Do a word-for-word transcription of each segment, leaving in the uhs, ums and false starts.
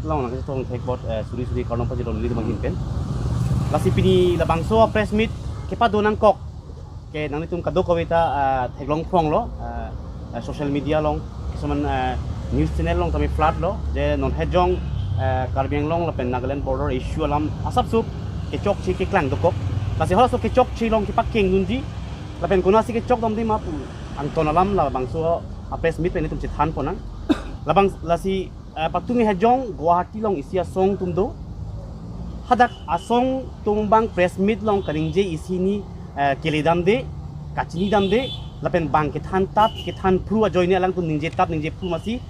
Long nang kachetong thek bot, eh, suri suri karnong pajirlo nelitum ahin pen. Lasi pini labangso press meet kepado nangkok ke nanglitum kadokave ta, eh, theklong phronglo, eh, eh, social media along, kisuman, eh, news channel along tame flood lo, je non hejong, eh, Karbi Anglong lapen Nagaland border issue alam asapso kechokche keklang dokok. Lasi halaso kechokche along kepakeng dunji, lapen konatsi kechok damde ma pu angton alam labangso a press meet pen itum chethan ponnang. Labang lasi, eh, patumi hejong Guwahati along isi asong atum do. Hadak asong atum abang press meet along kaningje isi hini, eh, kele damde, kachini damde, lapen bang kethan tap, kethan phru ajoine alangtum ningje tap ningje phru masi,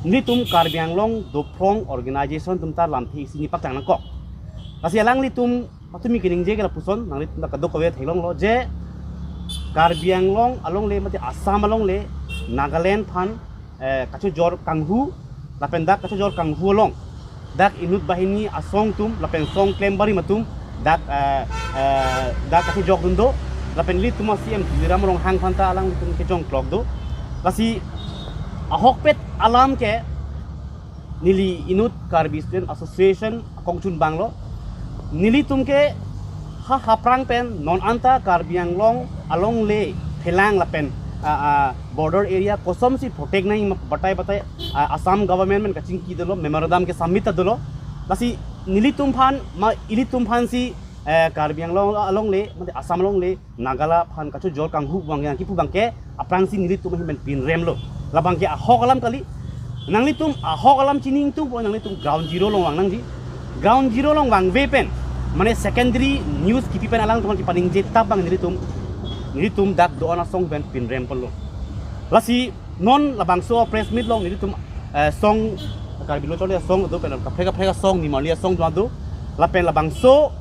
nelitum Karbi Anglong dophrong organization atum ta lamthe isi hini paklang nangkok. Lasi alanglitum patumi keningje ke lapuson, nanglitum ta kadokave theklonglo je Karbi Anglong alongle mate Assam alongle Nagaland aphan, eh, kachojor kanghu, lapen dak kachojor kanghu along dak inut banghini asong atum lapen song klem barim atum dak, eh, eh, dak kachojok dun do, lapen ilitum a-C M Tuliram Ronghang aphan ta alangtum kejong klok do. Lasi ahokpet alam ke neli inut Karbi Student Association akongchunbang lo. Nelitum ke ha haprang pen non anta Karbi Anglong alongle phelang lapen, ah, ah, border area kosonsi protect nangji ma batai batai, ah, Assam government pen kachingki dolo, memorandum ke submit ta dolo. Lasi nelitum aphan ma ilitum aphansi, eh, Karbi Anglong alongle mate Assam alongle Nagaland aphan kachojor kanghu abang yang kipu abangke aphrangsi nelitum ahin pen pinrem lo. Labangke ahok alam kali. Nanglitum ahok alam chini ingtung po, nanglitum ground zero along vang nangji. Ground zero along vangve pen, mane secondary news kipi pen alangtum kepaningje tap abang nelitum, nelitum dak do-an asong pen pinrem ponlo. Lasi non labangso press meet along nelitum, eh, song, Karbi Lo Charli Asong do pen kaprek kaprek asong, nimarli asong do do. Lapen labangso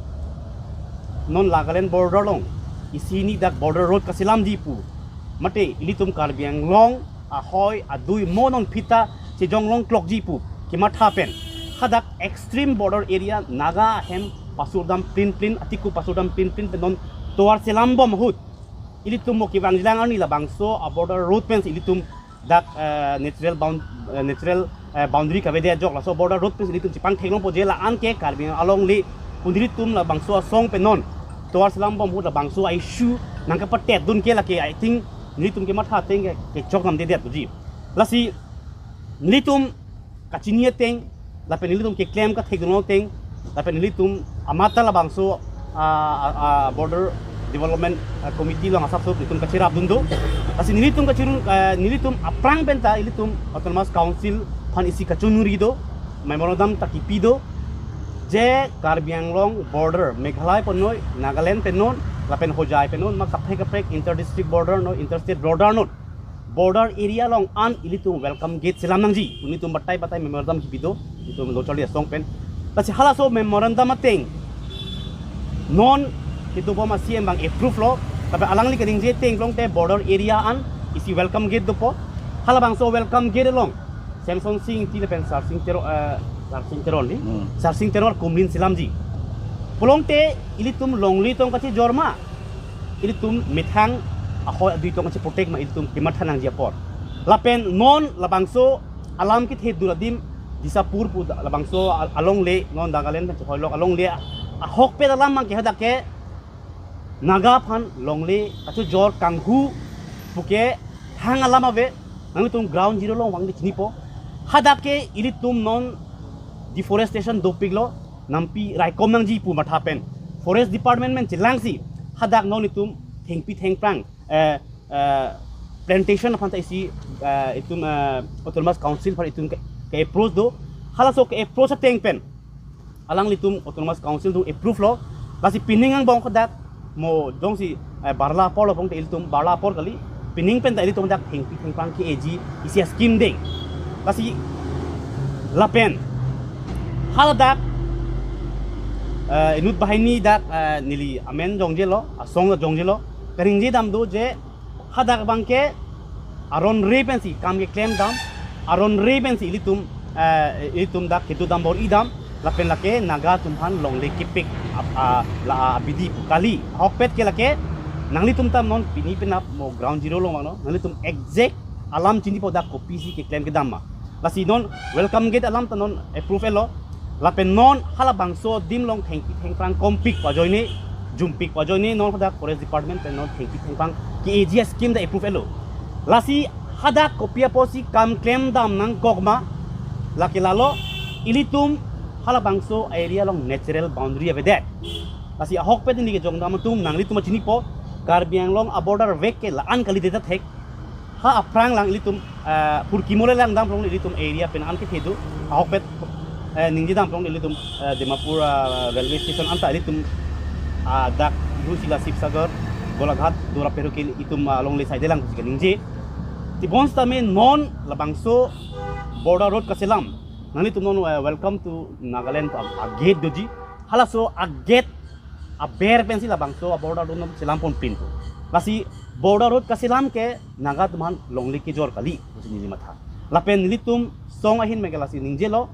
non Nagaland border along isi hini dak border road kaselamji pu, mate ilitum Karbi Anglong ahoi adui mo non phita chejong long klokji pu kematha pen, hadak extreme border area Naga ahem pasurdam plin plin, atiku pasurdam plin plin pen non tovar selambom ahut ilitum mo kevangjilang arni labangso a border road pensi ilitum dak, eh, natural bound-, eh, natural, eh, boundary kavede ajok laso border road pensi ilitum chepangtheklongpo je la-an ke Karbi alongle pu nelitum labangso asong pen non tovar selambom ahut labangso a-issue nangkepatet dun ke lake, I think nelitum kematha ateng ke, kechok damdedet puji. Lasi nelitum kachini ateng, lapen nelitum keklem kathek dun ateng, lapen nelitum amat ta labangso, ah, ah, ah, border development, ah, committee along asapso nelitum kacherap dun do. Lasi nelitum kachirun, ah, nelitum aphrang pen ta ilitum Autonomous Council aphan isi kachonuri do, memorandum ta kipi do, je Karbi Anglong border Meghalaya pen noi, Nagaland pen non, lapen Hojai pen non, ma kaprek kaprek inter district border non, inter state border non, border area along an ilitum welcome gate selam nangji pu nelitum batai batai memorandum kipi do, itum Lo Charli Asong pen. Lasi halaso memorandum ateng non kedobom a-C M abang approve lo, tapi alangli kaningje ateng longte border area an isi welcome gate dopo. Halabangso welcome gate along Samson Sing Ingti lapen Sarsing Teron, eh, Sarsing Teron di? Hmm. Sarsing Teron kumlin selamji. Pulongte ilitum longle tong kachejor ma, ilitum methang ahoi adui tong kacheprotect ma ilitum kematha nangji apor. Lapen non labangso alam kethe dun adim Disapur pu labangso al-, alongle non Nagaland pen chehoilok alongle ahokpet alam abangke hadak ke Naga aphan longle kachojor kanghu puke hang alam ave, nanglitum ground zero along vangde chinipo. Hadak ke ilitum non deforestation dopiklo, nampi raikom nangji pu matha pen Forest Department pen chelangsi hadak non itum thengpi thengphrang, eh, eh, plantation aphan ta isi, eh, itum, eh, Autonomous Council aphan itum ke, ke approach do. Halaso ke approach ateng pen alanglitum Autonomous Council atum approve lo. Lasi pining angbong ke dak mo jongsi, eh, barla apor lo pong te ilitum barla apor kali. Pining pen ta ilitum dak thengpi thengphrang ke-eji isi a-scheme deng. Lasi lapen haladak, eh, inut banghini dak, eh, neli amen jongjelo, asong jongjelo. Kaningje dam do je hadak abangke aron re pensi kam keklem dam, aron re pensi ilitum, eh, ilitum dak kedo dam bor-i dam, lapen lake Naga atum aphan longle kepik ap-, a, la abidi pu kali. Ahokpet ke lake nanglitum ta non pini penap mo ground zero along vangnon, nanglitum exact alam chinipo dak kopisi keklem kedam ma. Lasi non welcome gate alam ta non approve etlo. Lapen non halabangso adim along thengpi thengphrang kompik pajoine, jumpik pajoine non hadak Forest Department pen non thengpi thengphrang ke-e ji ascheme ta approve etlo. Lasi hadak kopi apotsi kam klemdam nangkok ma, lake lalo, ilitum halabangso area along natural boundary avedet. Lasi ahokpet neli kejongdam atum nanglitum chinipo, Karbi Anglong a-border vek ke la-an kalidet thek. Ha aphrang lang ilitum, eh, Phurkimo le langdam along ilitum area pen an kethe do. Ahokpet, eh, ningjedam along ilitum, eh, Dimapur, ah, railway station anta ilitum, ah, dak ru sila Sibsagar, Golaghat, Dora Peru ke ilitum, ah, along le side lang pusi keningje. Tebonsitame non labangso border road kaselam. Nanglitum non, eh, welcome to Nagaland a, a-gate doji. Halaso a-gate aber pensi labangso a-border road non selam ponpinpo. Lasi border road kaselam ke Naga atum aphan longle kejor kali pusi neli matha. Lapen nelitum song ahin mega lasi ningjelo,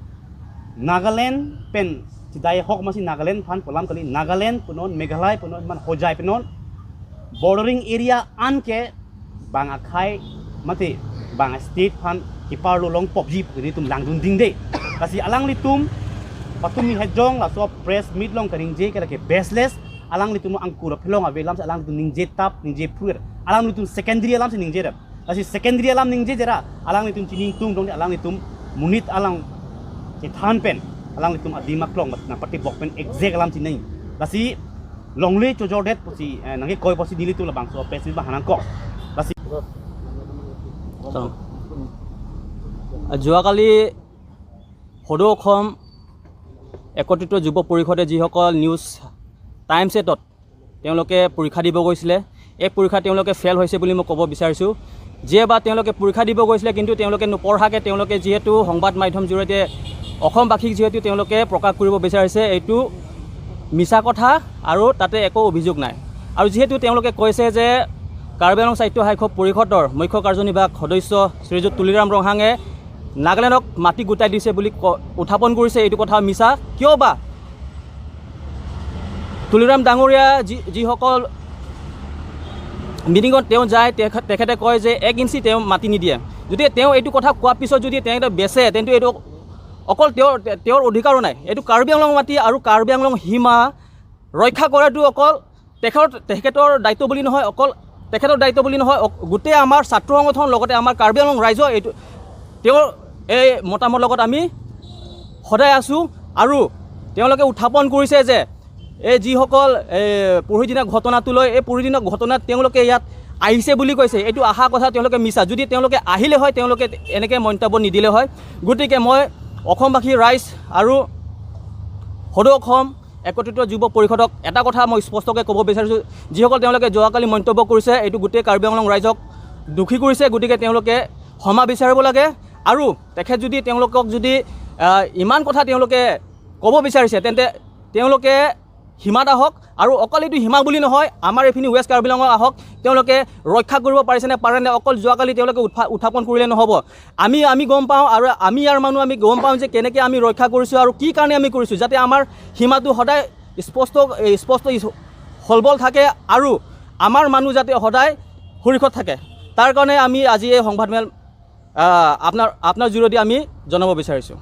Nagaland pen chidai ahok masi Nagaland aphan pu alam kali, Nagaland punon, Meghalaya punon, man Hojai punon, bordering area an ke bang akhei mate bang state aphan keparlo longpopji pu nelitum langdun dingde. Lasi alanglitum patumi hejong laso press meet along kaningje ke lake baseless, alanglitum angkur aphelong ave alamsi alanglitum ningje tap, ningje phruer. Alanglitum secondary alamsi ningje rap. Lasi secondary alam ningje jera, alanglitum chini ingtung dong, alanglitum monit alang chethan pen, alanglitum adim aklong mat nangpatibok pen exact alam chinei. Lasi longle chojordet pusi, eh, nangkekoi pusi nelitum labangso press meet bang nangkok. Lasi তো, যোৱাকালি সদৌ অসম একত্ৰিত যুৱ পৰিষদে যিসকল news times এইটত তেওঁলোকে পৰীক্ষা দিব গৈছিলে, এই পৰীক্ষা তেওঁলোকে ফেইল হৈছে বুলি মই ক'ব বিচাৰিছোঁ। যিয়ে বা তেওঁলোকে পৰীক্ষা দিব গৈছিলে, কিন্তু তেওঁলোকে নপঢ়াকে তেওঁলোকে যিহেতু সংবাদ মাধ্যম জৰিয়তে অসমবাসীক যিহেতু তেওঁলোকে প্ৰকাশ কৰিব বিচাৰিছে, এইটো মিছা কথা আৰু তাতে একো অভিযোগ নাই। আৰু যিহেতু তেওঁলোকে কৈছে যে কাৰ্বি আংলং স্বায়ত্তশাসিত পৰিষদৰ মুখ্য কাৰ্যনিৰ্বাহক সদস্য শ্ৰীযুত তুলিৰাম ৰংহাঙে নাগালেণ্ডক মাটি গোটাই দিছে বুলি ক-, উত্থাপন কৰিছে, এইটো কথা মিছা। কিয় বা তুলিৰাম ডাঙৰীয়া যি, যিসকল মিটিঙত তেওঁ যায়, তেখ-, তেখেতে কয় যে এক ইঞ্চি তেওঁ মাটি নিদিয়ে। যদি তেওঁ এইটো কথা কোৱাৰ পিছত যদি তেওঁ এটা বেচে, তেন্তে এইটো অকল তেওঁৰ, তেওঁৰ অধিকাৰো নাই। এইটো কাৰ্বি আংলং মাটি আৰু কাৰ্বি আংলং সীমা ৰক্ষা কৰাটো অকল তেখেতৰ, তেখেতৰ দায়িত্ব বুলি নহয়, অকল তেখেতৰ দায়িত্ব বুলি নহয়, অক-, গোটেই আমাৰ ছাত্ৰ সংগঠন লগতে আমাৰ কাৰ্বি আংলং ৰাইজৰ এইটো, তেওঁৰ এই মতামত লগত আমি সদায় আছোঁ। আৰু তেওঁলোকে উত্থাপন কৰিছে যে এই যিসকল এই পৰহিদিনা ঘটনাটো লৈ, এই পৰহিদিনা ঘটনাত তেওঁলোকে ইয়াত আহিছে বুলি কৈছে, এইটো অহা কথা তেওঁলোকে মিছা। যদি তেওঁলোকে আহিলে হয়, তেওঁলোকে এনেকে মন্তব্য নিদিলে হয়। গতিকে মই অসমবাসী ৰাইজ আৰু সদৌ অসম একত্ৰিত যুৱ পৰিষদক এটা কথা মই স্পষ্টকৈ ক'ব বিচাৰিছোঁ, যিসকল তেওঁলোকে যোৱাকালি মন্তব্য কৰিছে, এইটো গোটেই কাৰ্বি আংলং ৰাইজক দুখী কৰিছে। গতিকে তেওঁলোকে ক্ষমা বিচাৰিব লাগে। আৰু তেখেত যদি তেওঁলোকক যদি, আহ, ইমান কথা তেওঁলোকে ক'ব বিচাৰিছে, তেন্তে তেওঁলোকে সীমাত আহক। আৰু অকল এইটো সীমা বুলি নহয়, আমাৰ এইপিনি ৱেষ্ট কাৰ্বি আংলঙত আহক। তেওঁলোকে ৰক্ষা কৰিব পাৰিছে নে, পাৰে নে, অকল যোৱাকালি তেওঁলোকে উত্থা-, উত্থাপন কৰিলে নহ'ব। আমি, আমি গম পাওঁ আৰু আমি ইয়াৰ মানুহ, আমি গম পাওঁ যে কেনেকে আমি ৰক্ষা কৰিছোঁ আৰু কি কাৰণে আমি কৰিছোঁ, যাতে আমাৰ সীমাটো সদায় স্পষ্ট, এ, স্পষ্ট ইস-, সলবল থাকে আৰু আমাৰ মানুহ যাতে সদায় সুৰক্ষিত থাকে, তাৰ কাৰণে আমি আজি এই সংবাদমেল, আহ, আপোনাৰ, আপোনাৰ জৰিয়তে আমি জনাব বিচাৰিছোঁ।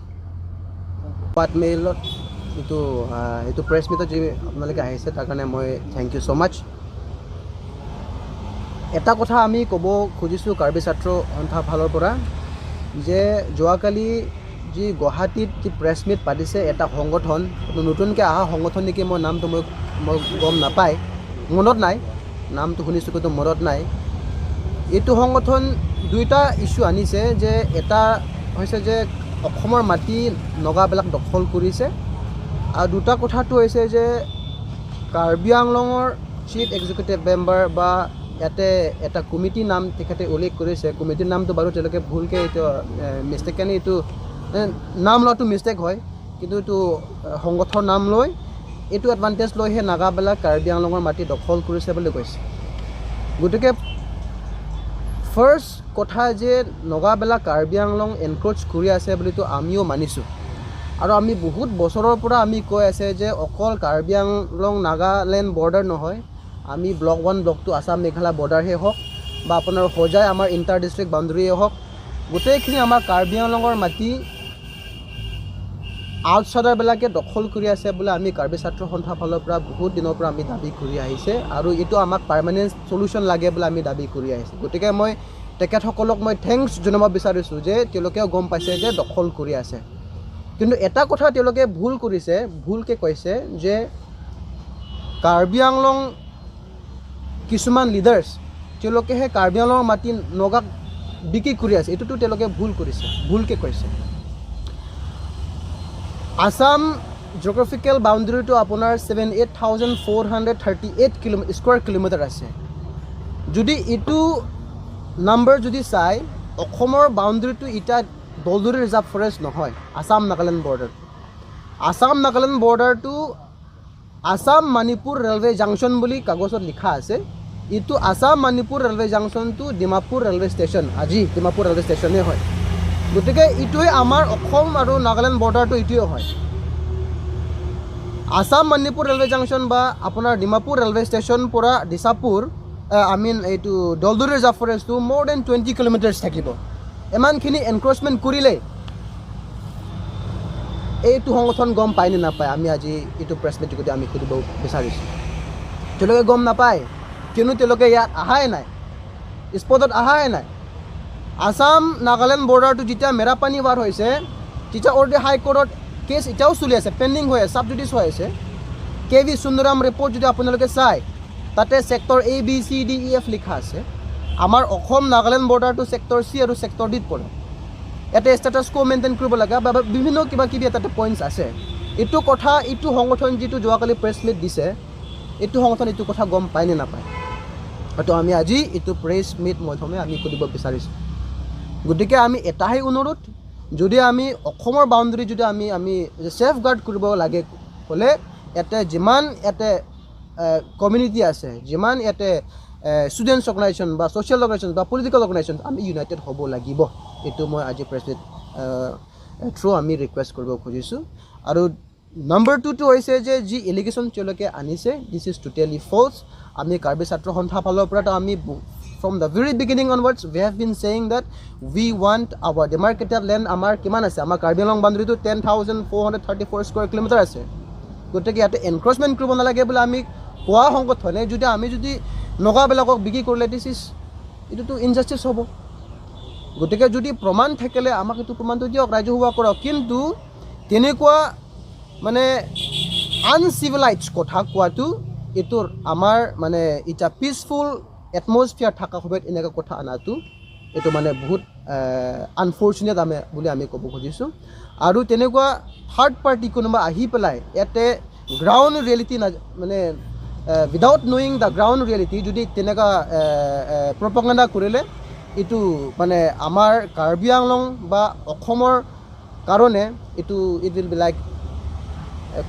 সংবাদমেলত এইটো, আহ, এইটো প্ৰেছ মিটত যি আপোনালোকে আহিছে, তাৰ কাৰণে মই থেংক ইউ ছ' মাছ। এটা কথা আমি ক'ব খুজিছোঁ কাৰ্বি ছাত্ৰ সন্থাৰ ফালৰ পৰা যে যোৱাকালি যি গুৱাহাটীত যি প্ৰেছ মিট পাতিছে এটা সংগঠন, এইটো নতুনকৈ অহা সংগঠন নেকি, মই নামটো মই, মই গম নাপায়, মনত নাই, নামটো শুনিছোঁ কিন্তু মনত নাই। এইটো সংগঠন দুইটা ইছ্যু আনিছে, যে এটা হৈছে যে অসমৰ মাটি নগাবিলাক দখল কৰিছে, আৰু দুটা কথাটো হৈছে যে কাৰ্বি আংলঙৰ চিফ এক্সিকিউটিভ মেম্বাৰ বা ইয়াতে এটা কমিটিৰ নাম তেখেতে উল্লেখ কৰিছে। কমিটিৰ নামটো বাৰু তেওঁলোকে ভুলকৈ এইটো, এ, মিষ্টেকেলি এইটো, এ, নাম লোৱাটো মিষ্টেক হয়, কিন্তু এইটো, এ, সংগঠনৰ নাম লৈ এইটো এডভান্টেজ লৈহে নাগাবিলাক কাৰ্বি আংলঙৰ মাটি দখল কৰিছে বুলি কৈছে। গতিকে ফাৰ্ষ্ট কথা যে নগাবিলাক কাৰ্বি আংলং এনক্ৰ'চ কৰি আছে বুলিতো আমিও মানিছোঁ। আৰু আমি বহুত বছৰৰ পৰা আমি কৈ আছে যে অকল কাৰ্বি আংলং নাগালেণ্ড বৰ্ডাৰ নহয়, আমি block one, block two Assam Meghalaya বৰ্ডাৰহে হওক বা আপোনাৰ হোজাই আমাৰ ইণ্টাৰ ডিষ্ট্ৰিক্ট বাউণ্ডেৰীয়ে হওক গোটেইখিনি আমাৰ কাৰ্বি আংলঙৰ মাটি আউটছাইডাৰবিলাকে দখল কৰি আছে বুলি আমি কাৰ্বি ছাত্ৰ সন্থাৰ ফালৰ পৰা বহুত দিনৰ পৰা আমি দাবী কৰি আহিছে আৰু এইটো আমাক পাৰ্মানেণ্ট চলিউশ্যন লাগে বুলি আমি দাবী কৰি আহিছোঁ। গতিকে মই তেখেতসকলক মই থেংকছ জনাব বিচাৰিছোঁ যে তেওঁলোকেও গম পাইছে যে দখল কৰি আছে। কিন্তু এটা কথা তেওঁলোকে ভুল কৰিছে, ভুলকে কৈছে যে কাৰ্বি আংলং কিছুমান লিডাৰ্ছ তেওঁলোকেহে কাৰ্বি আংলঙৰ মাটি নগাক বিক্ৰী কৰি আছে। এইটোতো তেওঁলোকে ভুল কৰিছে, ভুলকে কৈছে। আছাম জিঅ'গ্ৰাফিকেল বাউণ্ডেৰীটো আপোনাৰ seven eight thousand four hundred thirty eight kilo square kilometre আছে। যদি এইটো নাম্বাৰ যদি চাই, অসমৰ বাউণ্ডেৰীটো এতিয়া দলদুৰি ৰিজাৰ্ভ ফৰেষ্ট নহয়, আছাম নাগালেণ্ড বৰ্ডাৰ। আছাম নাগালেণ্ড বৰ্ডাৰটো আছাম মণিপুৰ ৰেলৱে জাংচন বুলি কাগজত লিখা আছে। এইটো আছাম মণিপুৰ ৰেলৱে জাংচনটো ডিমাপুৰ ৰেলৱে ষ্টেচন, আজি ডিমাপুৰ ৰেলৱে ষ্টেচনেই হয়। গতিকে এইটোৱে আমাৰ অসম আৰু নাগালেণ্ড বৰ্ডাৰটো এইটোৱে হয়। আছাম মণিপুৰ ৰেলৱে জাংচন বা আপোনাৰ ডিমাপুৰ ৰেলৱে ষ্টেচন পৰা ডিচাপুৰ, আহ, I mean এইটো দলদুৰি ৰিজাৰ্ভ ফৰেষ্টটো more than twenty kilometres থাকিব। ইমানখিনি এনক্ৰ'চমেণ্ট কৰিলে এইটো সংগঠন গম পায় নে নাপায়, আমি আজি এইটো প্ৰেছ মিট যোগেদি আমি সুধিব বিচাৰিছোঁ। তেওঁলোকে গম নাপায়, কিয়নো তেওঁলোকে ইয়াত অহাই নাই, স্পটত অহাই নাই। আছাম নাগালেণ্ড বৰ্ডাৰটো যেতিয়া মেৰাপানী ৱাৰ হৈছে, তেতিয়া অলৰেডি হাইকোৰ্টত কেছ এতিয়াও চলি আছে, পেণ্ডিং হৈ আছে, ছাব জুডিচ হৈ আছে। কে ভি সুন্দৰাম ৰিপৰ্ট যদি আপোনালোকে চায়, তাতে ছেক্টৰ এ, বি, চি, ডি, ই, এফ লিখা আছে। আমাৰ অসম নাগালেণ্ড বৰ্ডাৰটো ছেক্টৰ চি আৰু ছেক্টৰ ডিত পৰে। ইয়াতে ষ্টেটাছ কো মেইনটেইন কৰিব লাগে বা বা বিভিন্ন কিবা কিবি তাতে পইণ্টছ আছে। এইটো কথা, এইটো সংগঠন যিটো যোৱাকালি প্ৰেছ মিট দিছে, এইটো সংগঠন এইটো কথা গম পায় নে নাপায়, হয়তো আমি আজি এইটো প্ৰেছ মিট মাধ্যমে আমি সুধিব বিচাৰিছোঁ। গতিকে আমি এটাহে অনুৰোধ, যদি আমি অসমৰ বাউণ্ডেৰী যদি আমি আমি ছেফ গাৰ্ড কৰিব লাগে হ'লে, ইয়াতে যিমান ইয়াতে কমিউনিটি আছে, যিমান ইয়াতে ষ্টুডেণ্টছ অৰ্গেনাইজেশ্যন বা ছ'চিয়েল অৰ্গেনাইজেশ্যন বা পলিটিকেল অৰ্গেনাইজেশ্যন, আমি ইউনাইটেড হ'ব লাগিব। এইটো মই আজি প্ৰেছ মিট থ্ৰু আমি ৰিকুৱেষ্ট কৰিব খুজিছোঁ। আৰু নাম্বাৰ টুটো হৈছে যে যি এলিগেশ্যন তেওঁলোকে আনিছে, this is totally false। আমি কাৰ্বি ছাত্ৰ সন্থাৰ ফালৰ পৰাতো আমি from the very beginning onwards we have been saying that we want our demarcated land। আমাৰ কিমান আছে, আমাৰ কাৰ্বি আংলং বাউণ্ডেৰীটো ten thousand four hundred thirty four square kilometre আছে। গতিকে ইয়াতে এনক্ৰ'চমেণ্ট কৰিব নালাগে বুলি আমি কোৱা সংগঠনে যদি আমি যদি নগাবিলাকক বিক্ৰী কৰিলে, this is, এইটোতো ইনজাষ্টিচ হ'ব। গতিকে যদি প্ৰমাণ থাকিলে আমাক এইটো প্ৰমাণটো দিয়ক, ৰাজহুৱা কৰক। কিন্তু তেনেকুৱা মানে আনচিভিলাইজ কথা কোৱাটো, এইটোৰ আমাৰ মানে এটা পিচফুল এটমছফিয়াৰ থকা সময়ত এনেকুৱা কথা অনাটো, এইটো মানে বহুত আনফৰ্চুনেট আমি বুলি আমি ক'ব খুজিছোঁ। আৰু তেনেকুৱা থাৰ্ড পাৰ্টি কোনোবা আহি পেলাই ইয়াতে গ্ৰাউণ্ড ৰিয়েলিটি না, মানে without knowing the ground reality যদি তেনেকুৱা প্ৰপাগাণ্ডা কৰিলে, এইটো মানে আমাৰ কাৰ্বি আংলং বা অসমৰ কাৰণে এইটো, ইট উইল বি লাইক,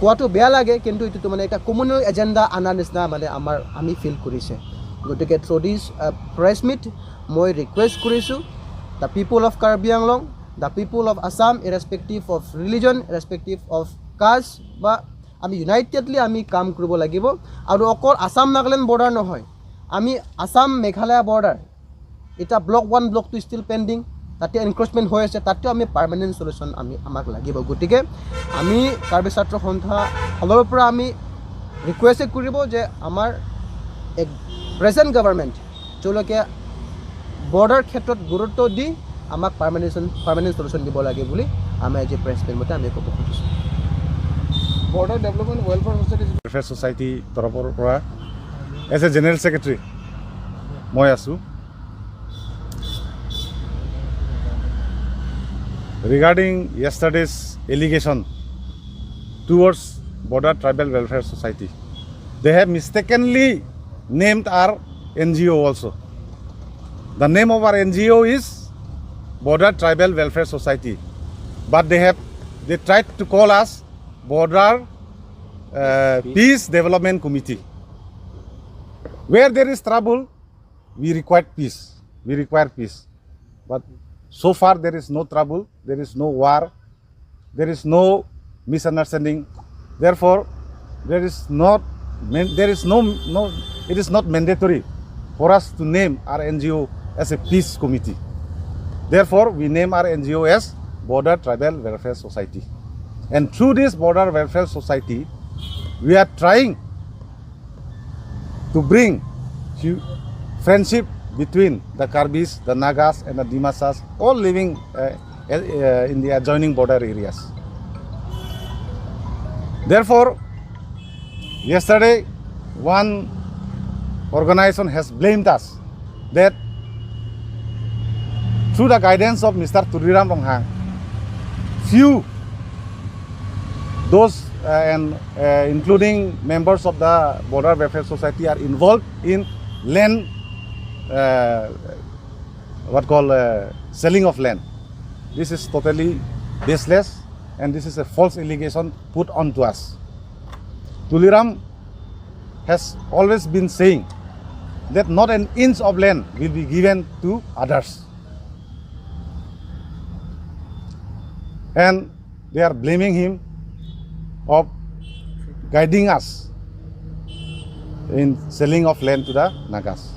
কোৱাটো বেয়া লাগে, কিন্তু এইটোতো মানে এটা কমিউনেল এজেণ্ডা অনাৰ নিচিনা মানে আমাৰ, আমি ফিল কৰিছে। গতিকে থ্ৰু দিছ প্ৰেছ মিট মই ৰিকুৱেষ্ট কৰিছোঁ, the people of Karbi Anglong, the people of Assam, irrespective of religion, irrespective of caste, বা আমি ইউনাইটেডলি আমি কাম কৰিব লাগিব। আৰু অকল আছাম নাগালেণ্ড বৰ্ডাৰ নহয়, আমি আছাম মেঘালয়া বৰ্ডাৰ, এতিয়া block one, block two still pending, তাতে এনক্ৰ'চমেণ্ট হৈ আছে, তাতেও আমি পাৰ্মানেণ্ট চলিউশ্যন আমি, আমাক লাগিব। গতিকে আমি কাৰ্বি ছাত্ৰ সন্থা ফালৰ পৰা আমি ৰিকুৱেষ্ট কৰিব যে আমাৰ এক প্ৰেজেণ্ট গভৰ্ণমেণ্ট তেওঁলোকে বৰ্ডাৰ ক্ষেত্ৰত গুৰুত্ব দি আমাক পাৰ্মানেণ্ট, পাৰ্মানেণ্ট চলিউশ্যন দিব লাগে বুলি আমি আজি প্ৰেছ মিট মতে আমি ক'ব খুজিছোঁ। Border development welfare society, welfare society তৰফৰ পৰা এজ এ জেনেৰেল ছেক্ৰেটাৰী মই আছোঁ। Regarding yesterday's allegation towards Border Tribal Welfare Society, they have mistakenly named our N G O also. The name of our N G O is Border Tribal Welfare Society, but they have, they tried to call us Border uh, Peace Development Committee. Where there is trouble, we require peace. We require peace. But so far there is no trouble, there is no war, there is no misunderstanding. Therefore, there is not man-, there is no, no, it is not mandatory for us to name our N G O as a peace committee. Therefore, we name our N G O as Border Tribal Welfare Society. And through this Border Welfare Society, we are trying to bring hu- friendship between the Karbis, the Nagas, and the Dimasas, all living uh, uh, in the adjoining border areas. Therefore, yesterday, one organization has blamed us that through the guidance of Mister Tuliram Ronghang, few, those uh, and uh, including members of the Border Welfare Society, are involved in land, uh, what call uh, selling of land. This is totally baseless, and this is a false allegation put on to us. Tuliram has always been saying that not an inch of land will be given to others. And they are blaming him of guiding us in selling of land to the Nagas.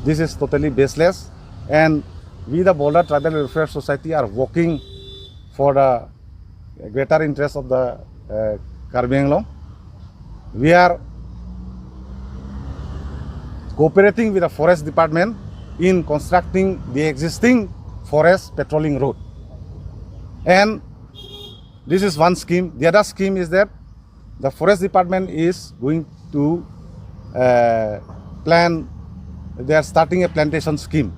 This is totally baseless, and we, the Border Tribal Welfare Society, are working for the greater interest of the uh, Karbi Anglong. We are cooperating with the forest department in constructing the existing forest patrolling road. And this is one scheme. The other scheme is that the forest department is going to uh, plan, they are starting a plantation scheme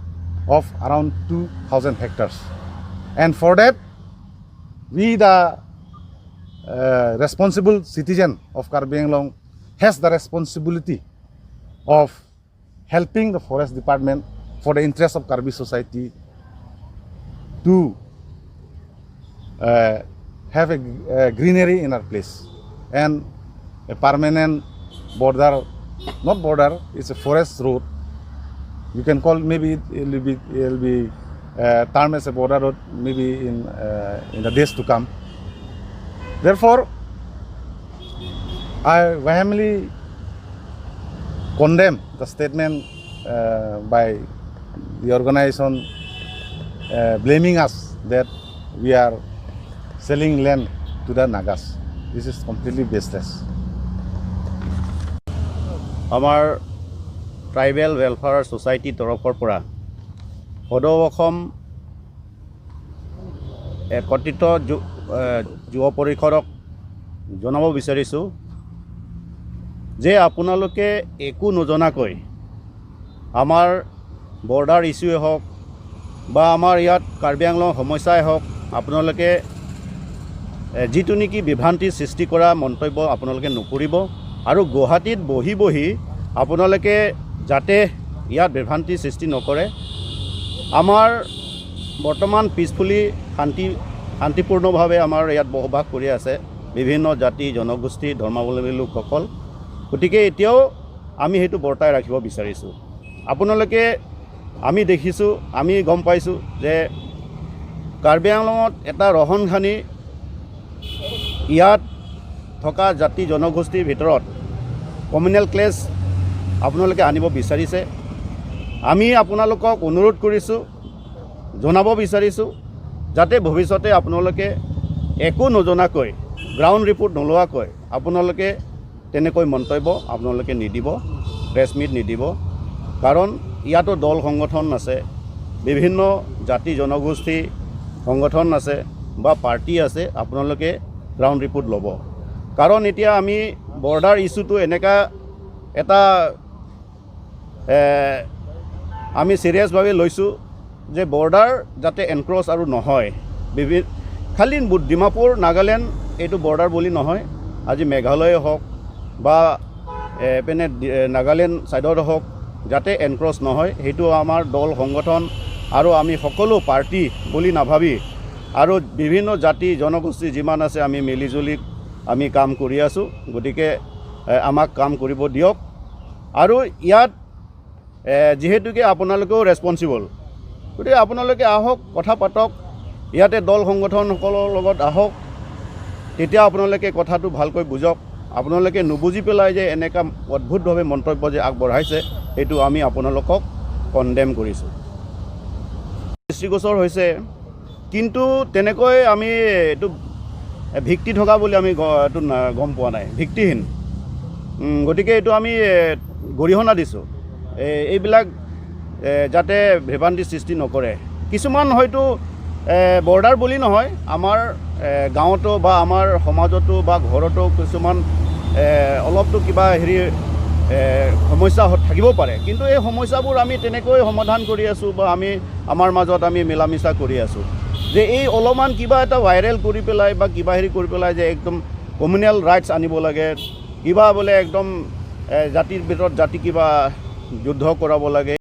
of around two thousand hectares. And for that, we, the uh, responsible citizen of Karbi Anglong, has the responsibility of helping the forest department for the interest of Karbi society to uh, have a, a greenery in our place and a permanent border, not border, it's a forest road. You can call, maybe it will be, it will be uh, term as a border road maybe in uh, in the days to come. Therefore, I vehemently condemn the statement uh, by the organization uh, blaming us that we are selling land to the Nagas. This is completely baseless. আমাৰ tribal welfare ছ'চাইটিৰ তৰফৰ পৰা সদৌ অসম একত্ৰিত যু- এ, যুৱ পৰিষদক জনাব বিচাৰিছোঁ যে আপোনালোকে একো নজনাকৈ আমাৰ বৰ্ডাৰ ইছ্যুৱে হওক বা আমাৰ ইয়াত কাৰ্বি আংলং সমস্যাই হওক, আপোনালোকে এ, যিটো নেকি বিভ্ৰান্তি সৃষ্টি কৰা মন্তব্য আপোনালোকে নকৰিব। আৰু গুৱাহাটীত বহি বহি আপোনালোকে যাতে ইয়াত বিভ্ৰান্তি সৃষ্টি নকৰে। আমাৰ বৰ্তমান পিচফুলি শান্তি শান্তিপূৰ্ণভাৱে আমাৰ ইয়াত বসবাস কৰি আছে বিভিন্ন জাতি জনগোষ্ঠী ধৰ্মাৱলম্বী লোকসকল। গতিকে এতিয়াও আমি সেইটো বৰ্তাই ৰাখিব বিচাৰিছোঁ। আপোনালোকে আমি দেখিছোঁ, আমি গম পাইছোঁ যে কাৰ্বি আংলঙত এটা ৰহন খানি ইয়াত থকা জাতি জনগোষ্ঠীৰ ভিতৰত কমিউনেল ক্লেছ আপোনালোকে আনিব বিচাৰিছে। আমি আপোনালোকক অনুৰোধ কৰিছোঁ, জনাব বিচাৰিছোঁ যাতে ভৱিষ্যতে আপোনালোকে একো নজনাকৈ, গ্ৰাউণ্ড ৰিপৰ্ট নোলোৱাকৈ আপোনালোকে তেনেকৈ মন্তব্য আপোনালোকে নিদিব, প্ৰেছ মিট নিদিব। কাৰণ ইয়াতো দল সংগঠন আছে, বিভিন্ন জাতি জনগোষ্ঠী সংগঠন আছে বা পাৰ্টি আছে, আপোনালোকে গ্ৰাউণ্ড ৰিপৰ্ট ল'ব। কাৰণ এতিয়া আমি বৰ্ডাৰ ইছ্যুটো এনেকুৱা এটা এ, আমি চিৰিয়াছভাৱে লৈছোঁ যে বৰ্ডাৰ যাতে এনক্ৰছ আৰু নহয়। বিভি খালি বু- ডিমাপুৰ নাগালেণ্ড এইটো বৰ্ডাৰ বুলি নহয়, আজি মেঘালয় হওক বা এ, এইপিনে ডি- এ, নাগালেণ্ড ছাইডত হওক, যাতে এনক্ৰছ নহয়, সেইটো আমাৰ দল সংগঠন আৰু আমি সকলো পাৰ্টি বুলি নাভাবি আৰু বিভিন্ন জাতি জনগোষ্ঠী যিমান আছে আমি মিলিজুলি আমি কাম কৰি আছোঁ। গতিকে এ, আমাক কাম কৰিব দিয়ক। আৰু ইয়াত এ, যিহেতুকে আপোনালোকেও ৰেছপনচিবল, গতিকে আপোনালোকে আহক, কথা পাতক, ইয়াতে দল সংগঠনসকলৰ লগত আহক, তেতিয়া আপোনালোকে কথাটো ভালকৈ বুজক। আপোনালোকে নুবুজি পেলাই যে এনেকুৱা অদ্ভুতভাৱে মন্তব্য যে আগবঢ়াইছে, সেইটো আমি আপোনালোকক কণ্ডেম কৰিছোঁ। দৃষ্টিগোচৰ হৈছে, কিন্তু তেনেকৈ আমি এইটো ভিত্তি থকা বুলি আমি গ- এইটো না- গম পোৱা নাই, ভিত্তিহীন। উম, গতিকে এইটো আমি এ, গৰিহণা দিছোঁ। এ, এইবিলাক এ, যাতে ভ্ৰভ্ৰান্তি সৃষ্টি নকৰে। কিছুমান হয়তো এ, বৰ্ডাৰ বুলি নহয়, আমাৰ এ, গাঁৱতো বা আমাৰ সমাজতো বা ঘৰতো কিছুমান এ, অলপতো কিবা হেৰি এ, সমস্যা হ- থাকিব পাৰে, কিন্তু এই সমস্যাবোৰ আমি তেনেকৈ সমাধান কৰি আছোঁ বা আমি আমাৰ মাজত আমি মিলা মিছা কৰি আছোঁ। যে এই অলপমান কিবা এটা ভাইৰেল কৰি পেলাই বা কিবা হেৰি কৰি পেলাই যে একদম কমিউনেল ৰাইটছ আনিব লাগে, কিবা বোলে একদম এ, জাতিৰ ভিতৰত জাতি কিবা যুদ্ধ কৰাব লাগে,